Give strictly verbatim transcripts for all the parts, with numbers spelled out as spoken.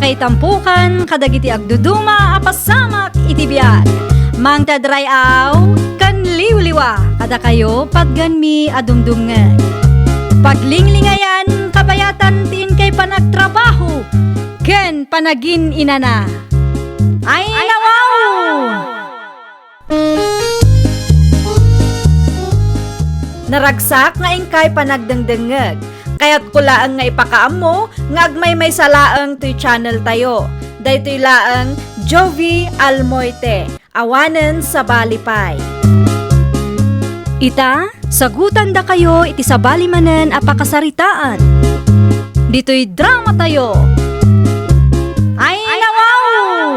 Itampukan kadagiti agduduma a pasamak iti biag. Mangted ray-aw ken liwliwa kadakayo patgenmi a dumdumngeg. Paglinglingayan kabayatan ti inkay panagtrabaho ken panagin-inana. Ay, nawaw! Naragsak nga inkay panagdengdengngeg. Kayatko laeng nga ipakaammo nga agmaymaysa laeng toy channel tayo. Daytoy laeng Jovie Almoite, awanen sabali pay. Ita, sagutandakayo iti sabali manen a pakasaritaan. Ditoy drama tayo. Ay, nawaw!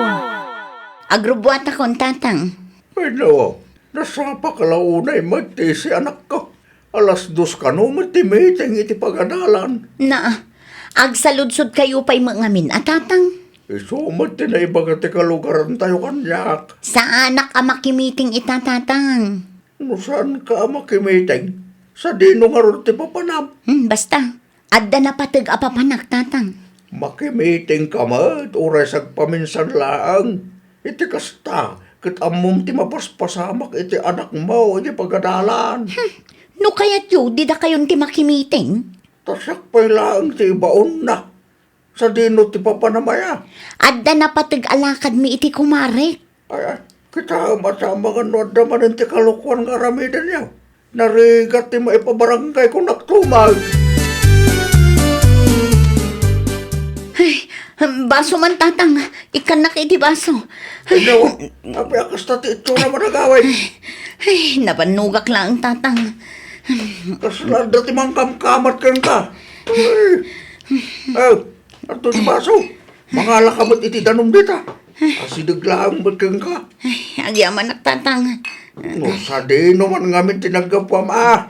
Agrubbuatakon, Tatang. Ay, nawaw, nasapaka la unay met ti isi, anakko. Alas dos kano met ti meeting iti pagadalan. Naa, agsaludsodkayo pay met ngamin a, Tatang. Isu met ti naibaga ti kalugarantayo kaniak. Saanak a makimiting ita, Tatang. No saanka a makimiting, sadino ngarud ti papanam? Hmm, basta. Adda napateg a papanak, Tatang. Makimitingka met, uray sagpaminsan laeng. Iti kasta, ket ammom ti mapaspasamak iti anakmo iti pagadalan. Hmm. No kayatyo, didakayon ti makimiting? Ta siak pay laeng ti ibaonna. Sadino ti papanam aya? Adda napateg a lakadmi iti kumarek. Ay, ay, kitaem a ta amangan no adda manen ti kalokuan nga aramidenyo. Narigat ti maipabarangayko naktumaw. Ay, baso man, Tatang. Ikkannak iti baso. Ay, no, apay a kasta ti itsura man agawid? Ay, nabannogak laeng, Tatang. Kasla adda ti mangkamkamat kenka. Ay. Oh, adto ti baso. Mangalaka met iti danum dita. Asideg laeng met kenka. Ay, agyamanak, Tatang. No sadino man ngamin ti naggapuam a?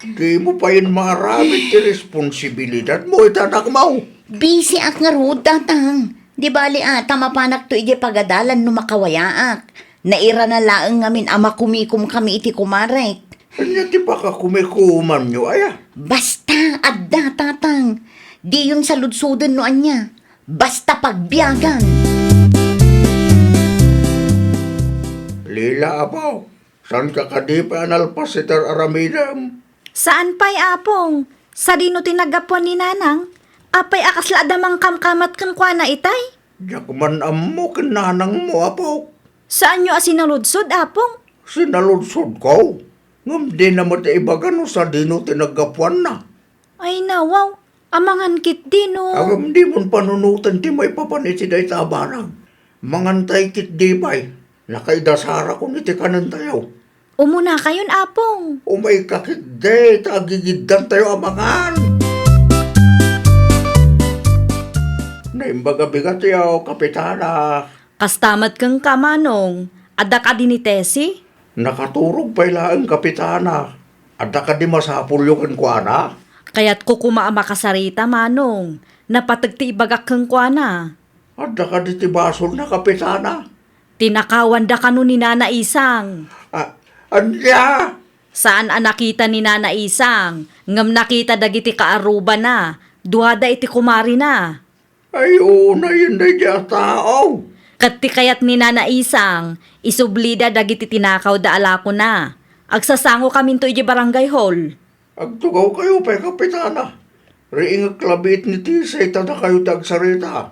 Dimo payen maaramid ti responsibilidadmo iti anakmo. Bisiak ngarud, Tatang. Di bali a, ta mapanakto idiay pagadalan no makawayaak. Nairana laeng ngamin a makumikomkami iti kumarek. Ania ti pakakumikomanyo aya? Basta, adda, Tatang. Diyon saludsoden no ania. Basta pagbiagan. Lila, apo, saanka kadi pay a nalpas iti ar-aramidem? Saan pay, Apong. Sadino ti naggapuan ni Nanang? Apay a kasla adda mangkamkamat kenkuana itay? Diak man ammo ken nanangmo, apok. Saanyo a sinaludsod, Apong? Sinaludsodko. Ngem dina met ibaga no sadino ti naggapuanna. Ay, nawaw. Amangan ketdi no. Ngem dimon panunoten ti maipapan iti dayta a banag. Mangantay ketdi pay. Nakaidasarakon iti kanentayo. Umunakayon, Apong. Umayka ketdi, ta agigiddantayo a mangan. Naimbag a bigatyo, Kapitana. Kasta met kenka, Manong. Adda kadi ni Tessie? Nakaturog pay laeng, Kapitana. Adda kadi masapulyo kenkuana? Kayatko koma a makasarita, Manong. Napateg ti ibagak kenkuana. Adda kadi ti basolna, Kapitana? Tinakawanda kano ni Nana Isang. A-, ania? Saan a nakita ni Nana Isang, ngem nakita dagiti kaarrubana, duada iti kumarina. Ay, unayen daydiay a tao. Ket ti kayat ni Nana Isang, isublida dagiti tinakawda a lakona. Agsasangokaminto idiay barangay hall. Agtugawkayo pay, Kapitana. Riingek labiit ni Tisay ta dakayo ti agsarita.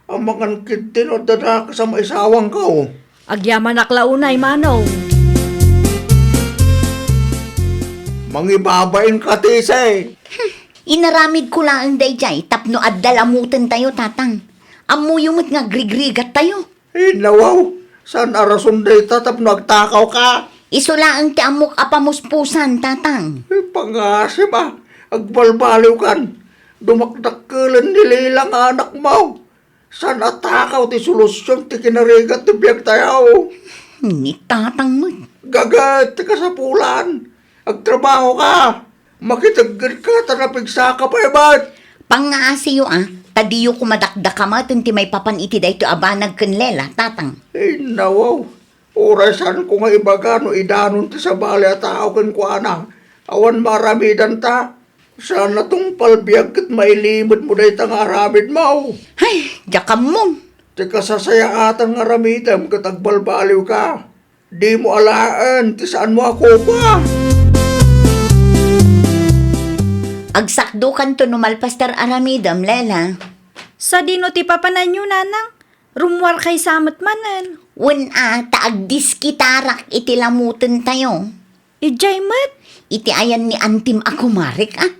Amangan ketdi no adda dakes a maisawangko. Agyamanak la unay, Manong. Mangibabain ka, Tisay. Hmm, inaramidko laeng daydiay tapno adda lamutentayo, Tatang. Ammoyo met nga agrigrigattayo. Ay, nawaw, saan a rason dayta tapno agtakawka? Isu laeng ti ammok a pamuspusan, Tatang. Ay, pangasim a, agbalbaliwkan. Dumakdakkelen ni Lila nga anakmo. Saan a takaw ti solusion ti kinarigat ti biagtayo? Ni Tatang met. Gaget ti kasapulan. Agtrabahoka. Makiteggedka ta napigsaka pay met. Pangngaasiyo a, ta diyo koma dakdakamaten ti maipapan iti daytoy a banag ken Lela, Tatang. Ay, nawaw. Uray saanko nga ibaga no idanon ti sabali a tao kenkuana. Awan maaramidanta. Saan a tungpal biag ket mailimedmo dayta nga aramidmo. Ay, diak ammo. Ti kasasayaatan nga aramidem ket agbalbaliwka. Dimo alaen ti saanmo a kopa. Agsakdokanto no malpas ti ar-aramidem, Lela. Sadino ti papananyo, Nanang? Rummuarkay sa met manen. Wen a, ta agdiskitarak iti lamutentayo. Idiay met? Iti ayan ni antim a kumarek, a.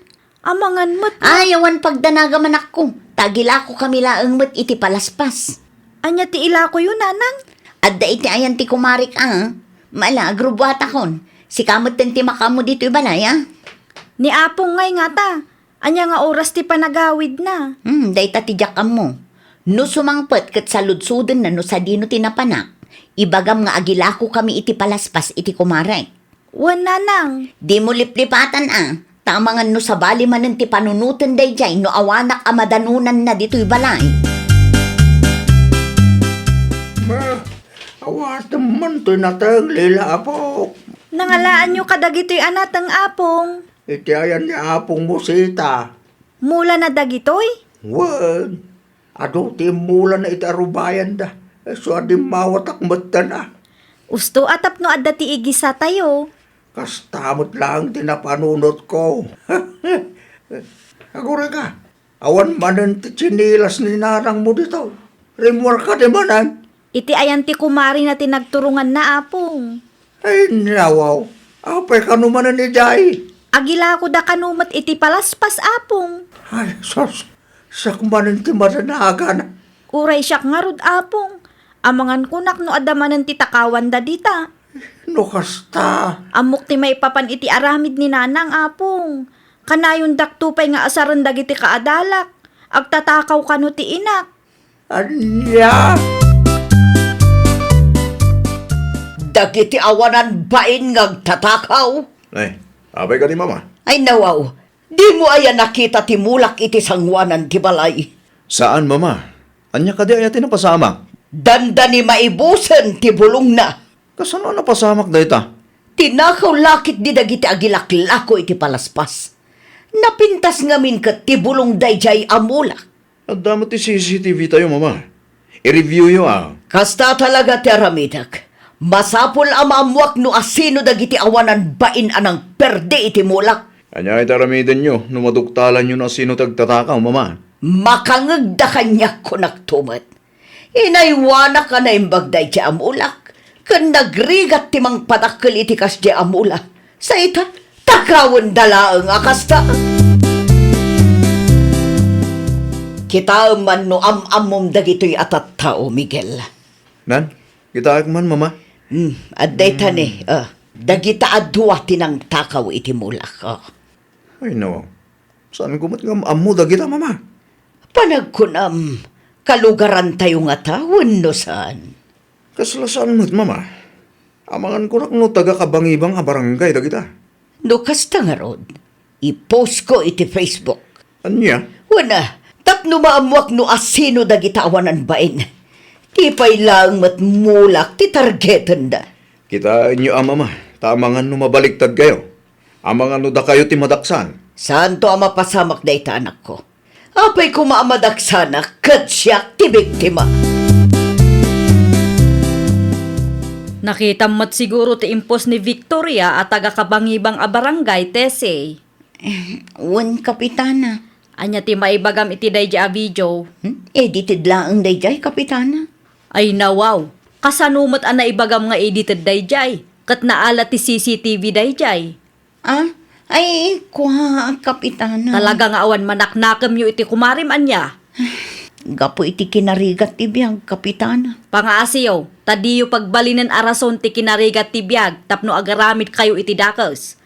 Amangan met, a. Ay, awan pagdanaga, manakko. Ta agilakokami laeng met iti palaspas. Ania ti ilakoyo, Nanang? Adda iti ayan ti kumarek, a. Mala, agrubbuatakon. Sika metten ti makaammo ditoy balay, a. Ni Apong ngay ngata. Ania nga oras ti panagawidna? Hmm, dayta ti diak ammo. No sumangpet ket saludsodenna no sadino ti napanak, ibagam nga agilakokami iti palaspas iti kumarek. Wen, Nanang. Dimo liplipatan, a, ta amangan no sabali manen ti panunoten daydiay no awanak a madanonanna ditoy balay. Bah, awatem man toy nateng, Lela, Apok. Nangalaanyo kadagitoy a nateng, Apong? Iti ayan ni Apongmo Sita. Mulana dagitoy? Wen, adu ti immulana iti arubayanda. Isu a dimmawatak metten, a. Usto a tapno adda ti igisatayo. Kasta met laeng ti napanunotko. Agurayka, awan manen ti tsinilas ni nanangmo ditoy. Rimmuar kadi manen? Iti ayan ti kumarina ti nagturonganna, Apong. Ay, nawaw. Apay kano manen idiay? Agilakoda kano met iti palaspas, Apong. Ay, sus. Siak manen ti madanagana. Uray siak ngarud, Apong. Amangan kunak no adda manen ti takawanda dita. No kasta. Ammok ti maipapan iti aramid ni Nanang, Apong. Kanayondakto pay nga asaren dagiti kaadalak. Agtatakaw kano ti inak. Ania? Dagiti awanan bain nga agtatakaw. Ay, apay kadi, Mama? Ay, nawaw. Dimo aya nakita ti mulak iti sangoanan ti balay? Saan, Mama. Ania kadi aya ti napasamak? Dandani maibusen ti bulongna. Kasano a napasamak dayta? Tinakaw la ketdi dagiti agilaklako iti palaspas. Napintas ngamin ket ti bulong daydiay a mulak. Adda met ti C C T V tayo, Mama. I-review-yo, a. Kasta talaga ti aramidek. Masapul a maammuak no asino dagiti awanan bain a nangperdi iti mulak. Ania iti aramidenyo no maduktalanyo no asino ti agtatakaw, Mama? Makangegda kaniak, kunakto met. Inaywanak a naimbag daydiay a mulak, ken nagrigat ti mangpadakkel iti kasdiay a mulak. Sa ita, takawenda laeng a kasta. Kitaem man no am-ammom dagitoy a tattao, Miguel. Nan, kitaek man, Mama. Hmm, adda ita ni, ah, dagita a dua ti nangtakaw iti mulak, ah. Ay, no. Saanko met nga am-ammo dagita, Mama. Panagkunam, kalugarantayo ngata wenno saan? Kasla saan met, Mama. Amangan kunak no taga-Kabangibang a barangay dagita. No kasta ngarud, i-post ko iti Facebook. Ania? Wen a, tapno maammuak no asino dagita awanan bain. Ti pay laeng met mulak ti targetenda. Kitaenyo a, Mama, ta amangan no mabaliktad kayo. Amangan no dakayo ti madaksan. Saanto a mapasamak dayta, anakko. Apay koma a madaksanak ket siak ti biktima. Nakitam met siguro ti impos ni Victoria a taga-Kabangibang a barangay, Tessie. Wen, Kapitana. Ania ti maibagam iti daydiay a video? Hmm? Edited laeng daydiay, Kapitana. Ay, nawaw. Kasano met a naibagam nga edited daydiay? Ket naala ti C C T V daydiay. Ah? Ay, kua, Kapitana. Talaga nga awan manaknakemyo iti kumarem, ania? Gapu iti kinarigat ti biag, Kapitana. Pangaasiyo, ta diyo pagbalinen a rason ti kinarigat ti biag tapno agaramidkayo iti dakes.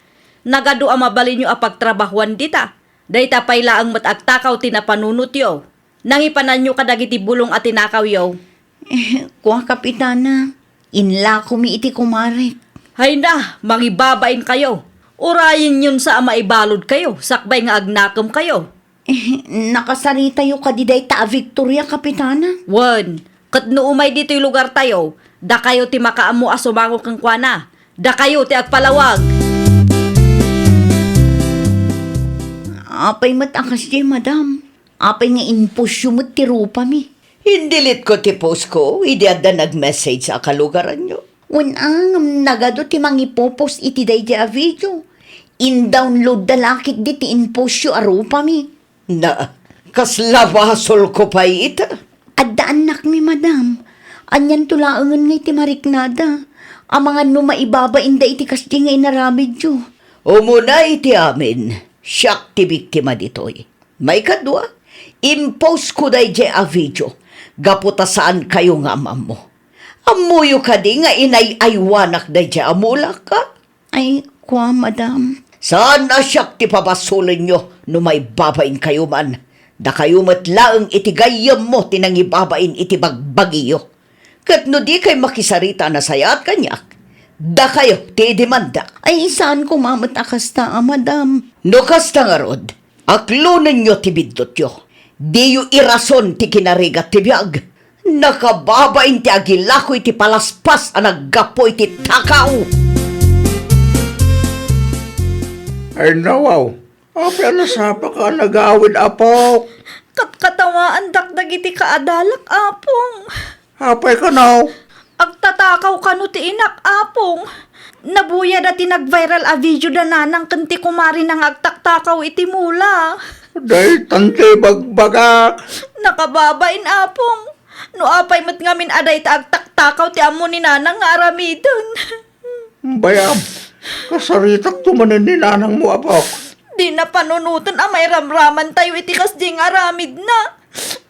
Nagadu a mabalinyo a pagtrabahuan dita. Dayta pay laeng met agtakaw ti napanunotyo. Nangipananyo kadagiti bulong a tinakawyo. Eh, kua, Kapitana, inlakomi iti kumarek. Hayna, mangibabainkayo. Urayenyon sa a maibaludkayo, sakbay nga agnakemkayo. Eh, nakasaritayo kadi dayta a Victoria, Kapitana? Wen, ket no umay ditoy lugartayo, dakayo ti makaammo a sumango kenkuana. Dakayo ti agpalawag. Apay met a kasdiay, madam? Apay nga inpostyo met ti rupami? Indelete ko ti post ko idi adda nag-message a kalugaranyo. Wen a, ngem nagadu ti mangipopost iti daydiay a video. Indownload da la ketdi ti inpostyo a rupami. Na, kasla basolko pay ita. Adda annakmi, madam. Anianto laengen nga iti mariknada? Amangan no maibabainda iti kasdi nga inaramidyo. Umuna iti amin, siak ti biktima ditoy. Maikadua, impostko daydiay a video gapu ta saankayo nga am-ammo. Ammoyo kadi nga inay-aywanak daydiay a mulak, a? Ay, kua, madam. Saan a siak ti pabasolenyo no maibabainkayo man. Dakayo met laeng iti gayyemmo ti nangibabain iti bagbagiyo. Ket no dikay makisarita a nasayaat kaniak, dakayo ti idimandak. Ay, saan koma met a kasta, a, madam. No kasta ngarud, aklonenyo ti biddutyo. Diyo irason ti kinarigat ti biag. Nakababain ti agilako iti palaspas a naggapu iti takaw. Ay, nawaw. Apay a nasapaka a nagawid, apok? Katkatawaandak dagiti kaadalak, apong. Apay kano? Agtatakaw kano ti inak, apong. Nabuyada ti nag-viral a video da nanang ken ti kumarina nga agtaktakaw iti mula. Daytan ti bagbagak. Nakababain, apong. No apay met ngamin a dayta agtaktakaw ti ammo ni nanang nga aramiden. Bayam, kasaritakto manen ni nanangmo, apok. Dina panunoten a mairamramantayo iti kasdi nga aramidna.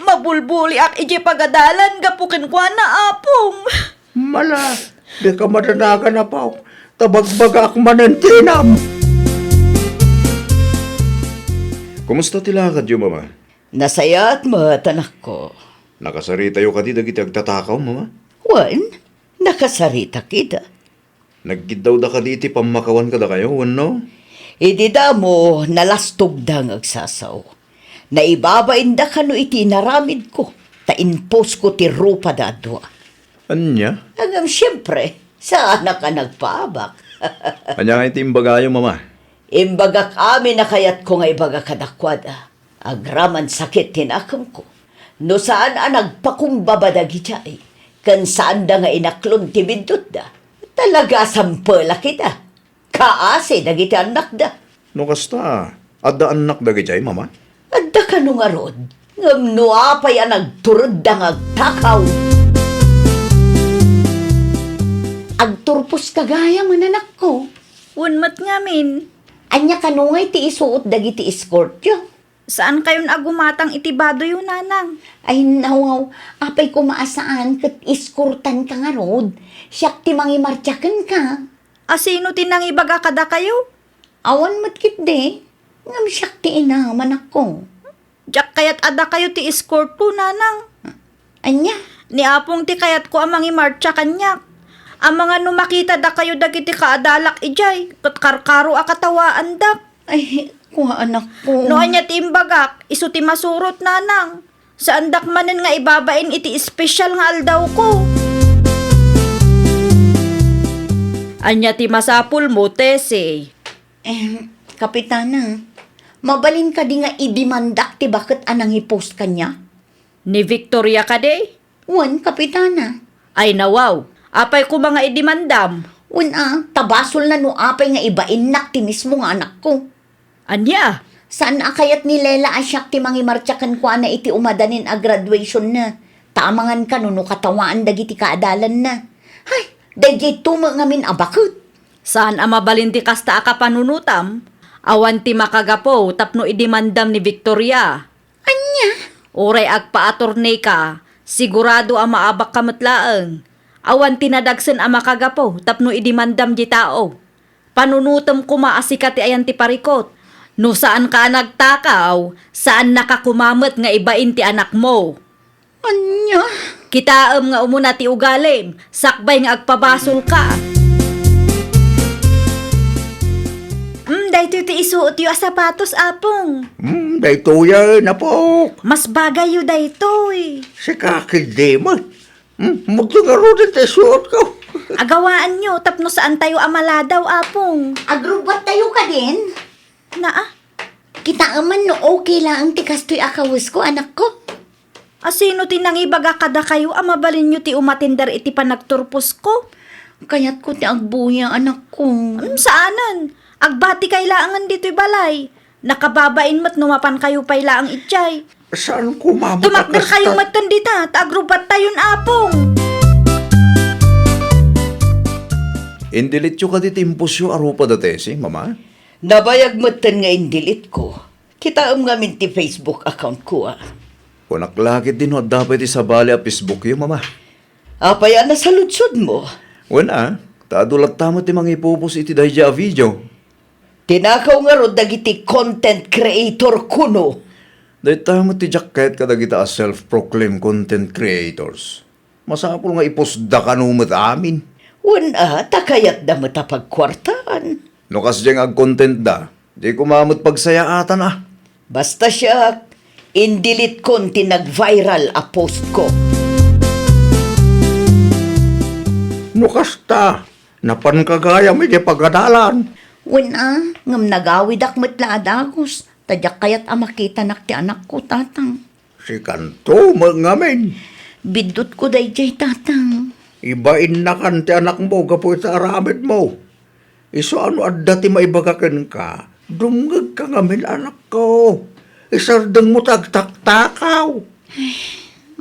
Mabulbuliak idiay pagadalan gapu kenkuana, apong. Mala, dika madanagan, apok. Ta bagbagaak manen ti inam. Kumusta ti lakadyo, Mama? Nasayaat met, anakko. Nakasaritayo kadi dagiti agtatakaw, Mama? Wen, nakasaritak ida. Nagkiddawda kadi iti pammakawan kadakayo, wenno? Idi damo, nalastogda nga agsasaw. Naibabainda kano iti inaramidko, ta inpostko ti rupada a dua. Ania? Ngem siempre, saanak a nagpaabak. Ania nga iti imbagayo, Mama? Imbagak amin a kayatko nga ibaga kadakuada. Agraman sakit ti nakemko. No saan a nagpakumbaba dagidiay, ken saanda nga inaklon ti biddutda, talaga a sampelak ida. Kaasi dagiti annakda. No kasta, adda annak dagidiay, Mama? Adda kano ngarud, ngem no apay a nagturedda nga agtakaw. Agturposka gayam, anakko. Wen met ngamin. Ania kano nga iti isuot dagiti escortyo? Saankayon a gumatang iti badoyo, nanang. Ay, nawaw, apay koma a saan ket eskortanka ngarud? Siak ti mangimartsa kenka. A sino ti nangibaga kadakayo? Awan met ketdi, ngem siak ti inam, anakko. Diak kayat a dakayo ti eskortko, nanang. Ania? Ni Apong ti kayatko a mangimartsa kaniak. Amangan no makita dakayo dagiti kaadalak idiay, ket karkaro a katawaandak. Ay, kua, anakko. No ania ti imbagak, isu ti masurot, nanang. Saandak manen nga ibabain iti espesyal nga aldawko. Ania ti masapulmo, Tessie? Em, Kapitana, mabalin kadi nga idimandak ti baket a nangipost kaniak? Ni Victoria kadi? Wen, Kapitana. Ay, nawaw. Apay koma nga idimandam? Wen a, ta basolna no apay nga ibainnak ti mismo nga anakko. Ania? Saan a kayat ni Lela a siak ti mangimartsa kenkuana iti umadanin a graduationna? Ta amangan kano no katawaan dagiti kaadalanna. Hay, daydiay to met ngamin a baket. Saan a mabalin ti kasta a kapanunotam? Awan ti makagapu tapno idimandam ni Victoria. Ania? Uray agpa-attorney ka, sigurado a maabak ka met laeng. Awan ti nadagsen a makagapu tapno idimandam di tao. Panunotem koma a sika ti ayan ti parikut. No saanka a nagtakaw, saannaka koma met nga ibain ti anakmo. Ania? Kitaem nga umuna ti ugalim, sakbay nga agpabasolka. Mm, daytoy ti isuotyo a sapatos, Apong. Mm, daytoyen, Apok. Mas bagayyo daytoy. Sika ketdi met. Hmm, magto ngaruden ti isuotko. Agawaanyo tapno saantayo a maladaw, Apong. Agrubbattayo kadin? Naa? Kitaem man no okay laeng ti kastoy a kawesko, anakko. A sino ti nangibaga kadakayo a mabalinyo ti umatender iti panagturposko? Kayatko ti agbuya, anakko. Mm, saanen. Agbatikay laengen ditoy balay. Nakababain met no mapankayo pay laeng idiay. Saan ko, Mama, ta kastat- Tumakderkayo met ken dita, ta agrubbattayon, Apong. Indelete-yo kadi ti impostyo a rupa da Tessie, Mama? Nabayag metten nga indelete-ko. Kitaem ngamin ti Facebook account-ko, a. Kunak la ketdi no adda pay ti sabali a Facebook-yo, Mama. Apay a nasaludsodmo? Wen a, ta adu latta met ti mangipopost iti daydiay a video. Tinakaw ngarud dagiti content creator kuno. Dayta met ti diak kayat kadagita a self-proclaimed content creators. Masapul nga i-post-da kano met amin. Wen a, ta kayatda met a pagkuartaan. No kasdiay nga ag-content-da, di koma met pagsayaatan, a. Basta siak, indelete-kon ti nag-viral a post-ko. No kasta, napanka gayam idiay pagadalan. Wen a, ngem nagawidak met la a dagus, ta diak kayat a makitanak ti anakko, Tatang. Sikanto met ngamin. Biddutko daydiay, Tatang. Ibainnakan ti anakmo gapu iti aramidmo. Isu a no adda ti maibaga kenka, dumngegka ngamin, anakko. Isardengmo ti agtaktakaw.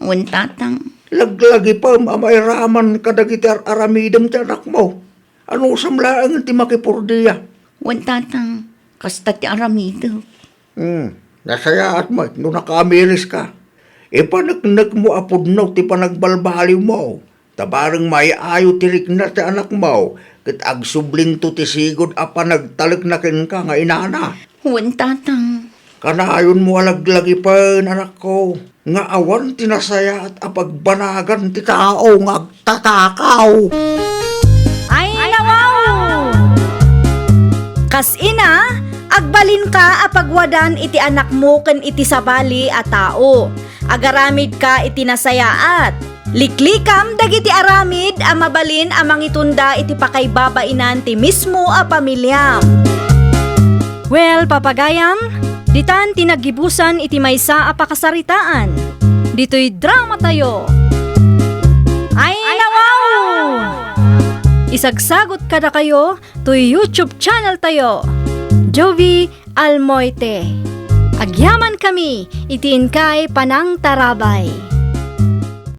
Wen, Tatang. Laglagipem a mairaman kadagiti ar-aramidem ti anakmo. Anusam laeng ti makipurdia. Wen, Tatang, kasta ti aramidek. Hmm, nasayaat met no nakaamiriska. Ipaneknekmo a pudno ti panagbalbaliwmo. Ta bareng maay-ayo ti rikna ti anakmo, ket agsublinto ti sigud a panagtalekna kenka nga inana. Wen, Tatang. Kanayonmo a laglagipen, anakko, nga awan ti nasayaat a pagbanagan ti tao nga agtatakaw. Ay, nawaw! Kas ina, agbalinka a pagwadan iti anakmo ken iti sabali a tao. Agaramidka iti nasayaat. Liklikam dagiti aramid a mabalin a mangitunda iti pakaibabainan ti mismo a pamiliam. Well, papagayam, ditan ti naggibusan iti maysa a pakasaritaan. Ditoy dramatayo. Ay, nawaw! Isagsagut kadakayo toy YouTube channeltayo, Jovie Almoite. Agyamankami iti inkay panangtarabay.